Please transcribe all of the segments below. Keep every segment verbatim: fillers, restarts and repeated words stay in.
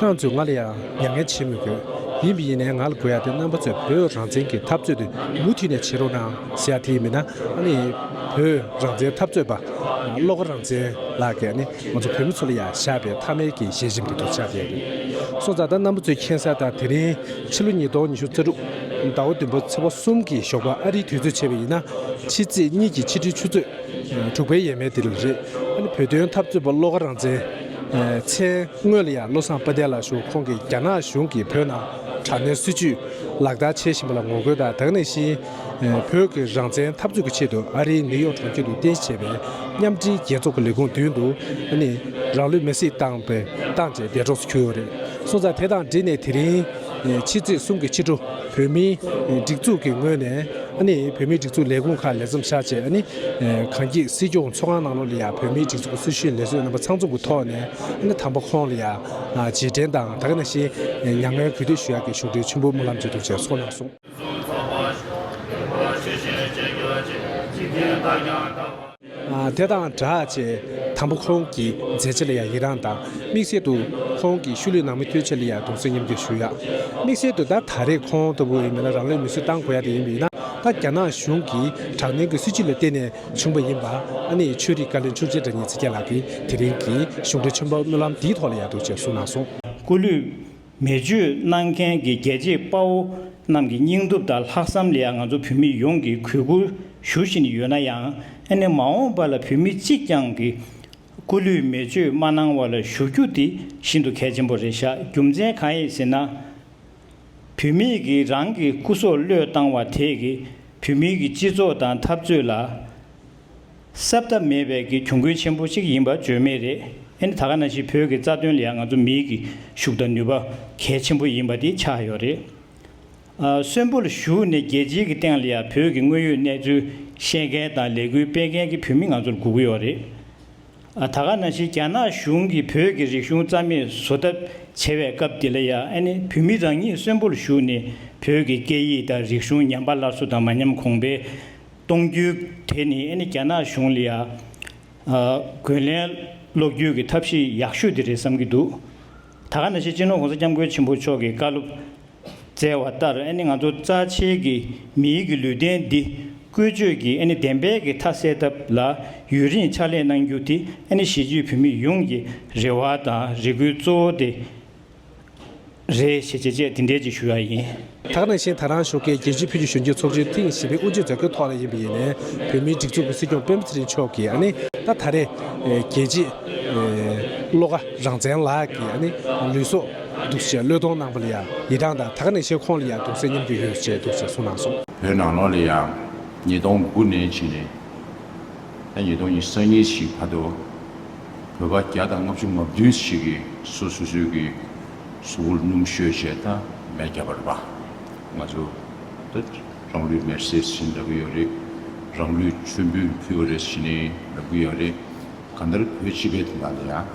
ཁྱེད་རང་ཚོས་ང་ལ་ཡང་མྱ་ངན་བྱེད་མི་དགོས། ཡིན་པ་ཡིན་ནའི་ང་ལ་དགོས་ཡ་དེ་རྣམ་པ་ཚོས་བོད་རང་བཙན་གྱི་འཐབ་རྩོད་དེ་མུ་མཐུད་ནས་བྱེད་རོགས་གནང་ཟེར་ཡ་དེ་ཡིན་མིན་ན། ཨ་ནི་བོད་རང་བཙན་འཐབ་རྩོད་པ་བློ་དགའ་རང་བཙན་ལགས་ཀྱིས་ཨ་ནི་ང་ཚོ་བོད་མི་ཚོ་ལ་ཡང་བཞག་པའི་མཐའ་མའི་གི་ཞལ་ཆེམས་དེ་ཚོ་ཆགས་བསྡད་ཡོད། སོང་ཙང་ད་རྣམ་པ་ཚོས་མཁྱེན་གསལ་ལྟར་དེ་རིང་ཕྱི་ལོ་ཉིས་སྟོང་ཉི་ཤུ་རྩ་དྲུག་ཟླ་བ་བདུན་པ་ཚེས་པ་གསུམ་གྱི་ཞོགས་པ་ཨ་རིའི་དུས་ཚོད་བྱས་པ་ཡིན་ན་ཕྱི་ཚེས་གཉིས་ཀྱི་ཕྱི་དྲོའི་ཆུ་ཚོད་དྲུག་པའི་ཡས་མས་དེ་ལ་རེད། ཨ་ནི་བོད་དོན་འཐབ་རྩོད་པ་བློ་དགའ་རང་བཙན་མཚན་སྔོན་ལ་ཡང་བློ་བཟང་དཔལ་ལྡན་ལགས་ཞུ་ཁོང་གིས་རྒྱ་ནག་གཞུང་གིས་བོད་ནང་དྲག་གནོན་སྲིད་བྱུས་ལག་བསྟར་བྱེད་བཞིན་པ་ལ་ངོ་རྒོལ་དང་། དེ་ག་ནང་བཞིན་བོད་ཀྱི་རང་བཙན་འཐབ་རྩོད་ཀྱི་ཆེད་དུ་ཨ་རིའི་ནིའུ་ཡོག་གྲོང་ཁྱེར་དུ་རྟེན་གཞི་བྱས་པའི་མཉམ་འབྲེལ་རྒྱལ་ཚོགས་ཀྱི་ལས་ཁུངས་མདུན་དུ་ཨ་ནི་རང་ལུས་མེར་སྲེག་བཏང་བའི་བཏང་བྱས་འདས་གྲོངས་སུ་གྱུར་ཡོད་རེད། སོང་ཙང་དེ་དང་འབྲེལ་ནས་དེ་རིང་ཕྱི་ཚེས་གསུམ་གྱི་ཕྱི་དྲོ་བོད་མིའི་སྒྲིག་འཛུགས་ཀྱི་ངོས་ནས་ཨ་ནི་བོད་མིའི་སྒྲིག་འཛུགས་ལས་ཁུངས་ཁག་ལས་མཚམས་བཞག་བྱས། ཨ་ནི་གངས་སྐྱིད་སྲིད་སྐྱོང་ཚོགས་ཁང་ནང་ལོགས་ལ་ཡང་བོད་མིའི་སྒྲིག་འཛུགས་ཀྱི་སྲི་ཞུའི་ལས་བཟོ་རྣམ་པ་ཚང་འཛོམས་ཀྱི་ཐོག་ནས་ཨ་ནི་དམ་པ་ཁོང་ལ་ཡང་རྗེས་དྲན་དང་། དེ་ག་ནང་བཞིན་མྱ་ངན་གུས་འདུད་ཞུ་ཡག་གི་བཞུགས་གྲལ་ཆེན་པོ་སྨོན་ལམ་མཛད་འདུག་ཅེས་གསུངས་གནང་སོང་། དེ་དང་སྦྲགས་བྱས་དམ་པ་ཁོང་གི་མཛད་རྗེས་ལ་ཡང་ཡི་རངས་དང་། དམིགས་བསལ་དུ་ཁོང་གི་ཤུལ་ལུས་ནང་མི་ཐམས་ཅད་ལ་ཡང་གདུང་སེམས་མཉམ་སྐྱེད་ཞུ་ཡ། དམིགས་བསལ་དུ་ད་ད་རེས་ཁོང་ལྟ་བུ་ཡིན་མིན་ན་རང་ལུས་མེར་སྲེག་བཏང་དགོས་ཡ་དེ་ཡིན་པ་ཡིན་ན། ད་རྒྱ་ནག་གཞུང་གི་དྲག་གནོན་གྱི་སྲིད་བྱུས་ལ་བརྟེན་ནས་བྱུང་བ་ཡིན་པ། ཨ་ནི་ཆོས་རིག་བཀའ་བློན་ཆོས་རྒྱལ་དྲང་ངེས་ཚེ་རྒྱལ་ལགས་ཀྱིས་དེ་རིང་གི་གཞུང་འབྲེལ་ཆེན་པོ་སྨོན་ལམ་འདིའི་ཐོག་ལ་ཡང་འདུག་ཅེས་གསུངས་གནང་སོང་། སྐུ་ལུས་མེ་མཆོད་གནང་མཁན་གྱི་རྒྱལ་གཅེས་དཔའ་བོ་རྣམས་ཀྱི་སྙིང་སྟོབས་དང་ལྷག་བསམ་ལ་ཡང་ང་ཚོ་བོད་མི་ཡོངས་ཀྱིས་གུས་བཀུར་ཞུ་བཞིན་ཡོད་ན་ཡང་། ཨ་ནི་མ་འོངས་པ་ལ་བོད་མི་གཅིག་ཀྱང་གིས་སྐུ་ལུས་མེ་མཆོད་མ་གནང་བ་ལ་བཞུགས་རྒྱུ་དེ་ཤིན་ཏུ་གལ་ཆེན་པོ་རེད་ཤག་རྒྱུ་མཚན་གང་ཡིན་ཟེར་ན། བོད་མིས་ཀྱིས་རང་གི་སྐུ་སྲོག་བློས་བཏང་བ་དེ་གིས་བོད་མིའི་གི་སྤྱི་ཚོགས་དང་འཐབ་རྩོད་ལ་སྲབ་ཐབས་མེད་པའི་གི་གྱོང་གུན་ཆེན་པོ་ཞིག་ཡིན་པ་བརྗོད་མེད་རེད། ཨ་ནི་ད་ག་ནང་བཞིན་བོད་ཀྱི་རྩ་དོན་ལ་ཡང་ང་ཚོ་མིའི་གི་ཤུགས་དང་ནུས་པ་གལ་ཆེན་པོ་ཡིན་པ་དེ་ཆགས་ཡོད་རེད། ཨ། གསོན་པོར་བཞུགས་ནས་རྒྱལ་སྤྱིའི་གི་སྟེང་ལ་ཡང་བོད་ཀྱི་དངོས་ཡོད་གནས་ཚུལ་ཤེས་མཁན་དང་ལས་འགུལ་སྤེལ་མཁན་གྱི་བོད་མི་ང་ཚོར་དགོས་ཀྱི་ཡོད་རེད། ཨ། ད་ག་ནང་བཞིན་རྒྱ་ནག་གཞུང་གིས་བོད་ཀྱི་རིག་གཞུང་རྩ་མེད་བཟོ་ཐབས་བྱེད་པའི་སྐབས་འདི་ལ་ཡང་། ཨ་ནི་བོད་མི་རང་ཉིད་གསོན་པོར་བཞུགས་ནས་བོད་ཀྱི་སྐད་ཡིག་དང་རིག་གཞུང་ཉམས་པ་སླར་གསོ་དང་མ་ཉམས་གོང་འཕེལ་གཏོང་རྒྱུ་དེ་ནི། ཨ་ནི་རྒྱ་ནག་གཞུང་ལ་ཡང་། ཨ། རྒོལ་ལན་སློག་རྒྱུའི་གི་ཐབས་ཤེས་ཡག་ཤོས་དེ་རེད་བསམ་གྱི་འདུག་ད་ག་ནང་བཞིན་སྤྱི་ནོར་༸གོང་ས་༸སྐྱབས་མགོན་ཆེན་པོ་མཆོག་གིས་བཀའ་སློབ་སྩལ་བ་ལྟར། ཨ་ནི་ང་ཚོ་རྩ་ཆེའི་གི་མིའི་གི་ལུས་རྟེན་འདི་བཀོལ་སྤྱོད་ཀྱི་ཨ་ནི་བདེན་པའི་གི་མཐའ་གསལ་ཐབས་ལ་ཡུན་རིང་ཕྱག་ལས་གནང་རྒྱུ་དེ། ཨ་ནི་གཞིས་བྱེས་བོད་མི་ཡོངས་ཀྱི་རེ་བ་དང་རེ་སྐུལ་གཙོ་བོ་དེ་རེད་ཞེས་བྱས་བྱས་དེ་འདྲས་ཅིག་ཞུ་ཡ་ཡིན། ད་ག་ནང་བཞིན་ད་རང་ཞོགས་ཀས་རྒྱལ་སྤྱིའི་བོད་ཀྱི་གཞོན་སྐྱེས་ཚོགས་ཆེན་ཐེངས་བཞི་པའི་དབུ་འབྱེད་མཛད་སྒོའི་ཐོག་ལ་ཡིན་པ་ཡིན་ནའི། བོད་མིའི་སྒྲིག་འཛུགས་ཀྱི་སྲིད་སྐྱོང་སྤེན་པ་ཚེ་རིང་མཆོག་གིས་ཨ་ནི་ད་ད་རེས་རྒྱལ་གཅེས་བློ་དགའ་རང་བཙན་ལགས་ཀྱི་ཨ་ནི་ལུས་སྲོག་འདུག་ཅེས་བློས་གཏོང་གནང་བ་ལ་ཡང་ཡི་རངས་དང་། ད་ག་ནང་བཞིན་ཁོང་ལ་ཡང་གདུང་སེམས་མཉམ་སྐྱེད་ཡོད་ཅེས་འདུག་ཅེས་གསུངས་གནང་སོང་། བོད་ནང་ལོགས་ལ་ཡང་ཉིས་སྟོང་དགུ་ནས་བྱས་ནས་ད་ཉིས་སྟོང་ཉི་ཤུ་རྩ་གཉིས་ཤིག་བར་དུ་བོད་པ་བརྒྱ་དང་ལྔ་བཅུ་ང་བདུན་ཞིག་གིས་སོ་སོ་སོའི་གི་གཟུགས་པོར་སྣུམ་བཤོས་བྱས་ད་མེ་བརྒྱབ་པ་རེད་པ། ང་ཚོ་ད་རང་ལུས་མེར་སྲེག་ཟེར་ལབ་ཀྱི་ཡོད་རེད། རང་ལུས་མཆོད་འབུལ་ཕུལ་བ་རེད་ཟེར་ནས་ལབ་ཀྱི་ཡོད་རེད། གང་ལྟར་བོད་སྤྱི་པའི་དོན་དག་ལ་ཡང་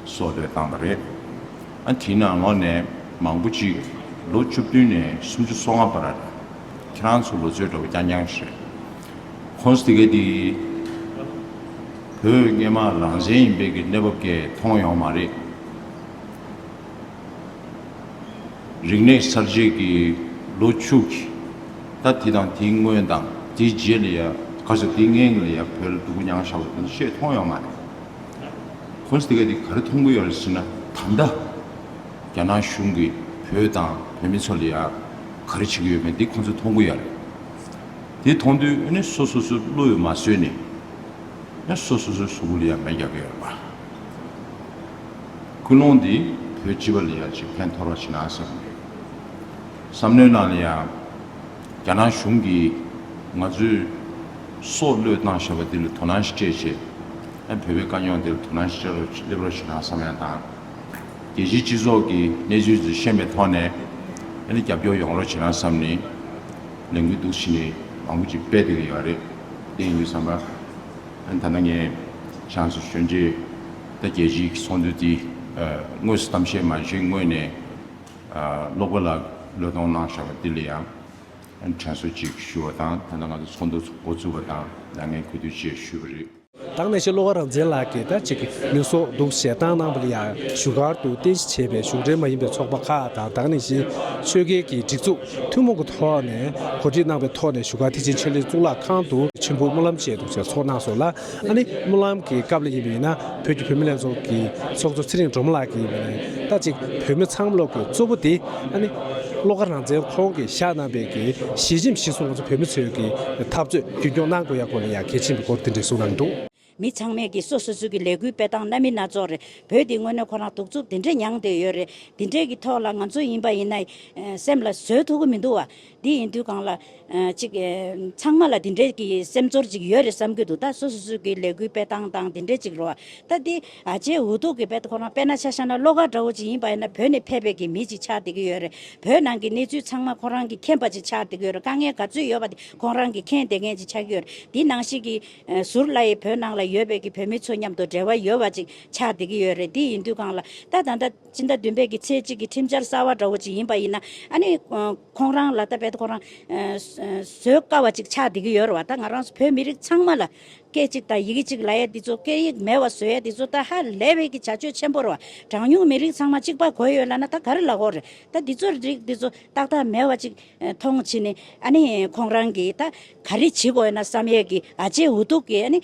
སྲོག་བློས་བཏང་བ་རེད། ཨ། དེའི་ནང་ལོགས་ནས་མང་པོ་ཅིག་ལོ་བཅུ་བདུན་ནས་སུམ་ཅུ་སོ་ལྔ་བར། ཁྱེད་རང་ཚོ་ལོ་ཚོད་འདྲ་བོ་རྐྱང་རྐྱང་ཞིག་རེད། ཁོང་ཚོ་དེ་ག་དེ་བོད་སྔོན་མ་རང་བཙན་ཡིན་པའི་གི་གནས་བབ་ཀྱི་མཐོང་ཡོང་མ་རེད། རིག་གནས་གསར་བརྗེ་གི་ལོ་བཅུ་གི་ད་དེ་དང་དེའི་སྔོན་དང་དེའི་རྗེས་ལ་ཡ་ག་ཚོད་དེའི་སྔོན་ལ་ཡ་བོད་ལ་སྡུག་པོ་མྱངས་བཞག་པ་དེ་ཚོ་ཤེས་མཐོང་ཡོང་མ་རེད། ཁོང་ཚོ་དེ་ག་དེ་ག་རེ་མཐོང་གི་ཡོད་རེད་ཟེར་ན། ད་ལྟ་རྒྱ་ནག་གཞུང་གིས་བོད་དང་བོད་མི་ཚོ་ལ་ཡ་ག་རེ་བྱེད་ཀྱི་ཡོད་མེད་འདི་ཁོང་ཚོས་མཐོང་གི་ཡོད་རེད། དེ་མཐོང་དུས་ཨ་ནི་སོ་སོ་སོའི་བློ་ཡོད་མ་བཟོད་ནས། ཡང་སོ་སོ་སོའི་གཟུགས་པོ་ལ་ཡང་མེ་རྒྱག་གི་ཡོད་པ། ཀུན་སློང་འདི་བོད་སྤྱི་པ་ལ་ཡང་ཅིག་ཕན་ཐོགས་རོགས་བྱེད་ན་བསམ་གི། བསམ་བློའི་ནང་ལ་ཡང་རྒྱ་ནག་གཞུང་གིས་ང་ཚོའི་སྲོག་བློས་བཏང་བཞག་པ་འདི་ལ་དོ་སྣང་ཞིག་སྤྲད་བྱས། ཡང་བོད་པའི་དཀའ་རྙོག་འདི་ལ་དོ་སྣང་ཞིག་སྤྲད་རོགས་སླེབས་རོགས་བྱེད་ན་བསམ་ཡང་དང་། རྒྱལ་སྤྱིའི་སྤྱི་ཚོགས་ཀྱི་གནས་ཚུལ་འདི་ཤེས་པའི་ཐོག་ནས་ཨ་ནི་རྒྱབ་སྐྱོར་ཡོང་རོགས་བྱེད་ན་བསམ་ནས་ལས་འགུལ་འདུག་བྱས་ནས་མང་པོ་ཅིག་སྤེལ་བསྡད་ཀྱི་ཡོད་རེད། དེ་ཡིན་དུས་ཙམ་པ། ཨ་ནི་ད་ལྟ་ངས་ཁྱེད་རང་ཚོ་གཞོན་སྐྱེས་ད་རྒྱལ་སྤྱིའི་ཚོགས་འདུ་འདི་ཨ་དངོས་སུ་གཏམ་བཤད་མ་བྱས་སྔོན་ནས་ཨ་ཀློག་པ་ལགས་བློས་གཏོང་གནང་བཞག་པ་འདི་ལ་ཡང་ཨ་ནི་དྲན་གསོ་ཅིག་ཞུ་བ་དང་། ད་ལྟ་ང་ཚོ་ཚོགས་འདུ་འགོ་བཙུགས་པ་དང་ད་ངས་གུས་འདུད་ཅིག་ཞུས་པ་རེད། ད་ག་ནང་བཞིན་བློ་དགའ་རང་བཙན་ལགས་ཀྱིས་ད་ཅིག་ལུས་སྲོག་འདུག་བཞེས་བཏང་གནང་བ་ལ་ཡང་བཞུགས་སྒར་དུ་རྟེན་གཞི་བྱས་པའི་གཞུང་འབྲེལ་མ་ཡིན་པའི་ཚོགས་པ་ཁག་དང་། ད་ག་ནང་བཞིན་ཆོལ་ཁའི་གི་སྒྲིག་འཛུགས་ཐུན་མོང་གི་ཐོག་ནས་གོ་སྒྲིག་གནང་བའི་ཐོག་ནས་བཞུགས་སྒར་ཐེག་ཆེན་ཆོས་གླིང་གཙུག་ལག་ཁང་དུ་མཆོད་འབུལ་སྨོན་ལམ་བཅས་འདུག་བཞེས་ཚོགས་གནང་སོང་ལ། ཨ་ནི་སྨོན་ལམ་གྱི་སྐབས་ལ་ཡིན་པ་ཡིན་ན་བོད་ཀྱི་བུད་མེད་ལྷན་ཚོགས་ཀྱི་ཚོགས་གཙོ་ཚེ་རིང་སྒྲོལ་མ་ལགས་ཀྱིས་ཡིན་པ་ནས་ད་ཅིག་བོད་མི་ཚང་མ་ལོག་གི་གཙོ་བོ་དེ་ཨ་ནི་བློ་དགའ་རང་བཙན་ཁོང་གིས་བཞག་གནང་པའི་གི་ཞལ་ཆེམས་གཞིར་བཟུང་ང་ཚོ་བོད་མི་ཚོས་ཀྱི་འཐབ་རྩོད་རྒྱུན་སྐྱོང་གནང་དགོས་ཡ་སྐོར་ལ་ཡང་གལ་ཆེན་པོའི་སྐོར་དེ་འདྲ་གསུངས་གནང་འདུག། མི་ཚང་མས་ཀྱི་སོ་སོ་སོ་གི་ལས་འགུལ་སྤེལ་སྟངས་སྣ་མིན་སྣ་ཚོགས་རེད། བོད་འདི་དངོས་གནས་ཁོ་རང་གདུག་རྩུབ་དེ་འདྲས་མྱངས་བསྡད་ཡོད་རེད། དེ་འདྲས་ཀྱི་ཐོག་ལ་ང་ཚོ་ཡིན་པ་ཡིན་ན་སེམས་ལ་བཟོད་ཐུབ་ཀྱི་མི་འདུག་བ། འདི་ཡིན་དུས་སྒང་ལ་ཅིག་ཚང་མ་ལ་དེ་འདྲས་ཀྱི་སེམས་ཚོར་ཅིག་ཡོད་རེད་བསམ་གྱི་འདུག། ད་སོ་སོ་སོ་གི་ལས་འགུལ་སྤེལ་སྟངས་དང་དེ་འདྲས་ཅིག་རེད་བ། ད་འདི་ཨ་ཅེ་འུ་ཐུག་གི་བེད་ཁོ་རང་དཔེར་ན་ཆ་བཞག་ན་བློ་དགའ་འདྲ་བོ་ཅིག་ཡིན་པ་ཡིན་ན་བོད་ནས་ཕེབས་པའི་གི་མི་ཅིག་ཆགས་བསྡད་ཀྱི་ཡོད་རེད། བོད་ནང་གི་གནས་ཚུལ་ཚང་མ་ཁོ་རང་གི་མཁྱེན་པ་ཅིག་ཆགས་བསྡད་ཀྱི་ཡོད་རེད། དཀའ་ངལ་ག་ཚོད་ཡོད་པ་དེ་ཁོ་རང་གི་མཁྱེན་བསྡད་མཁན་ཅིག་ཆགས་ཀྱི་ཡོད་རེད། འདི་ནང་བཞིན་གྱི་ཟུར་ལ་ཡི་བོད་ནང་ལ་ཡོད་པའི་གི་བོད་མི་ཚོ་མཉམ་དུ་འབྲེལ་བ་ཡོད་པ་ཅིག་ཆགས་བསྡད་ཀྱི་ཡོད་རེད། འདི་ཡིན་དུས་སྒང་ལ་ད་ད་ལྟ་སྤྱི་ཟླ་བདུན་པའི་གི་ཚེས་གཅིག་གི་ཁྲིམས་འཆར་གསར་བ་འདྲ་བོ་ཅིག་ཡིན་པ་ཡིན་ན་ཨ་ནི་ཁོང་རང་ལ་ད་བེད་ཁོ་རང་བཟོད་དཀའ་བ་ཅིག་ཆགས་བསྡད་ཀྱི་ཡོད་རེད་བ། ད་ང་རང་ཚོ་བོད་མི་རིགས་ཚང་མ་ལ་སྐད་ཅིག་དང་ཡི་གེ་གཅིག་ལབ་ཡ་འདི་ཚོ་སྐད་ཡིག་མེད་པ་བཟོ་ཡ་འདི་ཚོ་ད་ཧ་ལས་པའི་གི་བྱ་སྤྱོད་ཆེན་པོ་རེད་བ། གྲངས་ཉུང་མི་རིགས་ཚང་མ་གཅིག་པ་དགོས་ཡོད་ལབ་ན་ད་ག་རེ་ལབ་དགོས་རེད། ད་འདི་ཚོ་རིགས་འདི་ཚོ་ཏག་ཏག་མེད་པ་ཅིག་མཐོང་བྱས་ནས་ཨ་ནི་ཁོང་རང་གིས་ད་ག་རེ་བྱེད་དགོས་ཡོད་ན་བསམ་ཡས་ཀྱི་ཨ་ཅེ་འུ་ཐུག་གིས་ཨ་ནི་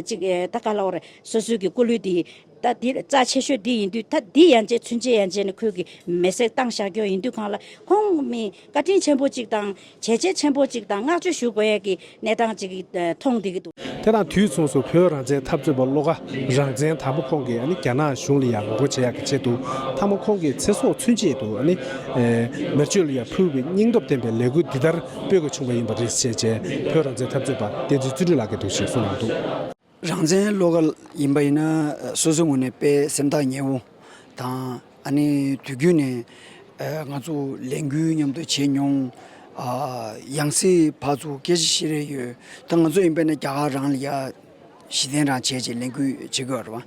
ཅིག་ད་ག་ལབ་དགོས་རེད། སོ་སོའི་གི་སྐུ་ལུས་འདི་ད་འདི་རྩ་ཆེ་ཤོས་འདི་ཡིན་དུས་ད་འདི་ཡན་ཆད་ཚུན་ཆད་ཡན་ཆད་ནས་ཁོས་གི་མེ་སྲེག་བཏང་བཞག་རྒྱུ་ཡིན་དུས་སྒང་ལ་ཁོང་མི་བཀའ་དྲིན་ཆེན་པོ་ཅིག་དང་བྱས་རྗེས་ཆེན་པོ་ཅིག་དང་བསྔགས་བརྗོད་ཞུ་དགོས་ཡས་ཀྱི་གནས་སྟངས་ཅིག་གི་མཐོང་བསྡད་ཀྱི་འདུག། དེ་དང་དུས་མཚུངས་སུ་བོད་རང་བཙན་འཐབ་རྩོད་པ་བློ་དགའ་རང་བཙན་དར་མ་ཁོང་གིས་ཨ་ནི་རྒྱ་ནག་གཞུང་ལ་ཡང་ངོ་རྒོལ་བྱེད་ཡག་གི་ཆེད་དུ་མཐའ་མ་ཁོང་གི་ཚེ་སྲོག་ཚུན་ཆད་དུ་ཨ་ནི་ཨེ་མེ་མཆོད་ལ་ཡང་ཕུལ་བའི་སྙིང་སྟོབས་ལྡན་པའི་ལས་འགུལ་འདི་ལྟར་སྤེལ་དགོས་བྱུང་བ་ཡིན་པ་རེད་ཅེས་བྱས་བོད་རང་བཙན་འཐབ་རྩོད་པ་བསྟན་འཛིན་བརྩོན་འགྲུས་ལགས་ཀྱིས་འདུག་ཅེས་གསུངས་གནང་འདུག། རང་བཙན་བློ་དགའ་ཡིན་པ་ཡིན་ན་སོ་སོའི་ངོས་ནས་དཔེ་སེམས་ཐག་ཉེ་བོ་དང་ཨ་ནི་དུས་རྒྱུན་ནས་ཨ་ང་ཚོ་ལས་འགུལ་མཉམ་དུ་བྱེད་མྱོང་། ཨ་ཡང་སྲིད་ཕར་ཚུར་སྐད་ཆ་བཤད་རེས་ཡོད། ད་ང་ཚོ་ཡིན་པས་ན་རྒྱ་གར་རང་ལ་ཡ་གཞི་རྟེན་རང་བྱས་བྱས་ལས་འགུལ་བྱེད་དགོས་རེད་བ།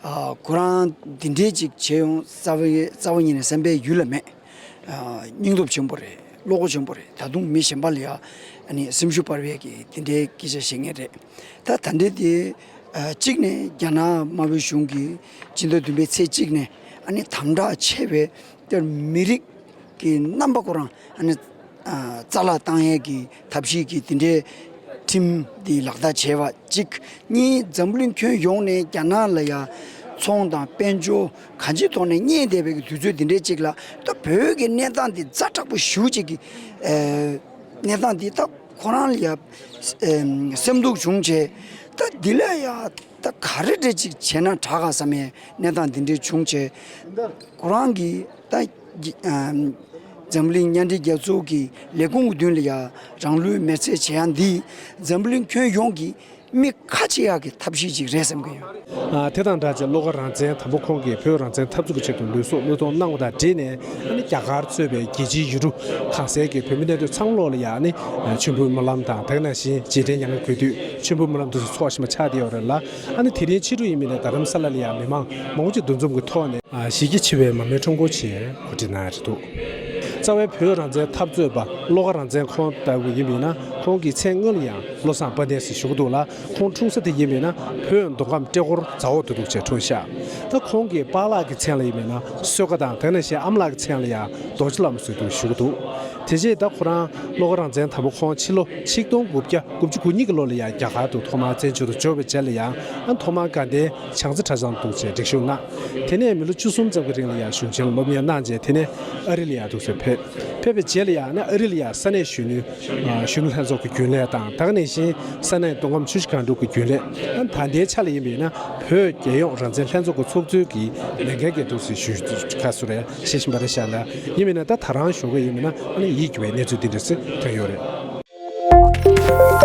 ཨ་ཁོ་རང་འདི་འདྲས་ཅིག་བྱེད་ཡོང་རྩ་བའི་རྩ་བ་ཉིད་ནས་སེམས་པའི་ཡུལ་ལ་མེད། ཨ་སྙིང་སྟོབས་ཆེན་པོ་རེད། བློ་ཁོག་ཆེན་པོ་རེད། ད་དུང་མི་གཞན་པ་ལ་ཡ་ཨ་ནི་སེམས་ཤུགས་སྤར་བའི་གི་འདི་འདྲའི་སྐད་ཆ་བཤད་མཁན་རེད། ད་ད་འདྲའི་དེ་ཨ་གཅིག་ནས་རྒྱ་ནག་དམར་པོའི་གཞུང་གིས་སྤྱི་ཟླ་བདུན་པའི་ཚེས་གཅིག་ནས་ཨ་ནི་དམ་དྲག་ཆེ་བའི་དེར་མི་རིགས་ཀྱི་རྣམ་པ་ཁོ་རང་ཨ་ནི་ཨ་རྩ་བརླག་བཏང་ཡས་ཀྱི་ཐབས་ཤེས་ཀྱི་དེ་འདྲའི་ཁྲིམས་འདི་ལག་བསྟར་བྱས་པ་གཅིག། གཉིས། འཛམ་བུ་གླིང་ཁྱོན་ཡོངས་ནས་རྒྱ་ནག་ལ་ཡ་ཚོང་དང་དཔལ་འབྱོར་གང་ཅིའི་ཐོག་ནས་བརྙས་བསྡད་པའི་གི་དུས་ཚོད་འདི་འདྲའི་གཅིག་ལ་ད་བོད་ཀྱི་གནས་སྟངས་འདི་ཛ་དྲག་པོ་ཞེ་པོ་ཅིག་གི་ཨ་གནས་སྟངས་འདི་ད་ཁོ་རང་ལ་ཡ་ཨ་སེམས་སྡུག་བྱུང་བྱས། ད་འདི་ལ་ཡ་ད་ག་རེ་འདྲ་ཅིག་བྱས་ན་དྲག་ག་བསམ་ཡས་གནས་སྟངས་འདི་འདྲའི་བྱུང་བྱས། ཁོ་རང་གིས་ད་འཛམ་གླིང་མཉམ་འབྲེལ་རྒྱལ་ཚོགས་ཀྱི་ལས་ཁུངས་ཀྱི་མདུན་ལ་ཡ་རང་ལུས་མེར་སྲེག་བྱེད་ཡ་འདི་འཛམ་གླིང་ཁྱོན་ཡོངས་ཀྱི་མི་ཁ་ཕྱེ་ཡག་གི་ཐབས་ཤེས་ཅིག་རེད་བསམ་གྱི་ཡོད། ཨ་དེ་དང་སྦྲགས་ཀྱི་བློ་དགའ་རང་བཙན་དམ་པ་ཁོང་གིས་བོད་རང་བཙན་འཐབ་རྩོད་ཀྱི་ཆེད་དུ་ལུས་སྲོག་བློས་གཏོང་གནང་བ་དང་འབྲེལ་ནས་ཨ་ནི་རྒྱ་གར་གཙོས་པའི་རྒྱལ་སྤྱིའི་ཡུལ་གྲུ་གང་སའི་གི་བོད་མི་གནས་སྡོད་ཚང་མ་ལོག་ལ་ཡ་ཨ་ནི་མཆོད་འབུལ་སྨོན་ལམ་དང་དེ་ནང་བཞིན་རྗེས་དྲན་མྱ་ངན་གུས་འདུད་མཆོད་འབུལ་སྨོན་ལམ་དེ་ཚོ་ཚོགས་བཞིན་པ་ཆགས་བསྡད་ཡོད་རེད་ལ། ཨ་ནི་དེ་རིང་ཕྱི་དྲོ་ཡིན་མིན་ནས་རྡ་རམ་ས་ལ་ལ་ཡ་མི་མང་མང་པོ་ཅིག་འདུ་འཛོམས་ཀྱི་ཐོག་ནས་ཨ་གཞིས་སྐྱེས་ཆེ་བའི་མར་མེ་ཁྲོམ་སྐོར་ཆེད་གོ་སྒྲིག་གནང་ཡ་རེད་འདུག། རྩ་བའི་བོད་རང་བཙན་འཐབ་རྩོད་པ་བློ་དགའ་རང་བཙན་ཁོང་ལྟ་བུ་ཡིན་པ་ཡིན་ན་ཁོང་གི་མཚན་སྔོན་ལ་ཡང་བློ་བཟང་དཔལ་ལྡན་ཟེར་ཞུ་གི་འདུག་ལ། ཁོང་འཁྲུངས་ས་དེ་ཡིན་པ་ཡིན་ན་བོད་མདོ་ཁམས་ཏྲེ་འཁོར་རྫ་འོག་ཏུ་འདུག་ཅེས་འཁྲུངས་ཤག། ད་ཁོང་གི་པཱ་ལགས་ཀྱི་མཚན་ལ་ཡིན་པ་ཡིན་ན་བསོད་དགའ་དང་དེ་ནང་བཞིན་ཨ་མ་ལགས་ཀྱི་མཚན་ལ་ཡང་རྡོ་རྗེ་བླ་མ་ཟེར་འདུག་ཞུ་གི་འདུག། དེ་རྗེས་ད་ཁོ་རང་བློ་དགའ་རང་བཙན་དམ་པ་ཁོང་ཕྱི་ལོ་ཆིག་སྟོང་དགུ་བརྒྱ་དགུ་བཅུ་གོ་གཉིས་ཀྱི་ལོ་ལ་ཡང་རྒྱ་གར་དུ་ཐོག་མར་བཙན་བྱོལ་དུ་འབྱོར་བའི་རྗེས་ལ་ཡང་ཨ་ཐོག་མར་དགའ་ལྡན་བྱང་རྩེ་གྲྭ་ཚང་དུ་འདུག་ཅེས་སྒྲིག་ཞུགས་གནང་། དེ་ནས་མི་ལོ་བཅུ་གསུམ་ཙམ་གྱི་རིང་ལ་ཡང་གཞུང་ཆེན་སློབ་གཉེར་གནང་རྗེས་དེ་ནས་ཨ་རི་ལ་ཡང་འདུག་སེ་ཕེབས། ཕེབས་པའི་རྗེས་ལ་ཡང་ཨ་རི་ལ་ཡང་ས་གནས་གཞོན་ནུ་གཞོན་ནུ་ལྷན་ཚོགས་ཀྱི་རྒྱུན་ལས་དང་དེ་ནང་བཞིན་ས་གནས་མདོ་ཁམས་ཆུ་བཞི་སྒང་དྲུག་གི་རྒྱུན་ལས། ད་ལྟའི་ཆ་ལ་ཡིན་པ་ཡིན་ན་བོད་རྒྱལ་ཡོངས་རང་བཙན་ལྷན་ཚོགས་ཀྱི་ཚོགས་གཙོའི་གི་ལས་འགན་གྱི་འདུག་སེ་ཞུ་ཁ་སུ་རེད་བཤད་བཞིན་པ་རེད་ཤག་ལ། ཡིན་པ་ཡིན་ན་ད་ད་རང་ཞོགས་ཀས་ཡིན་པ་ཡིན་ན་ཨ་ནི་ཡིད་སྐྱོ་བའི་གནས་ཚུལ་འདི་འདྲ་ཞིག་ཐོན་ཡོད་རེད།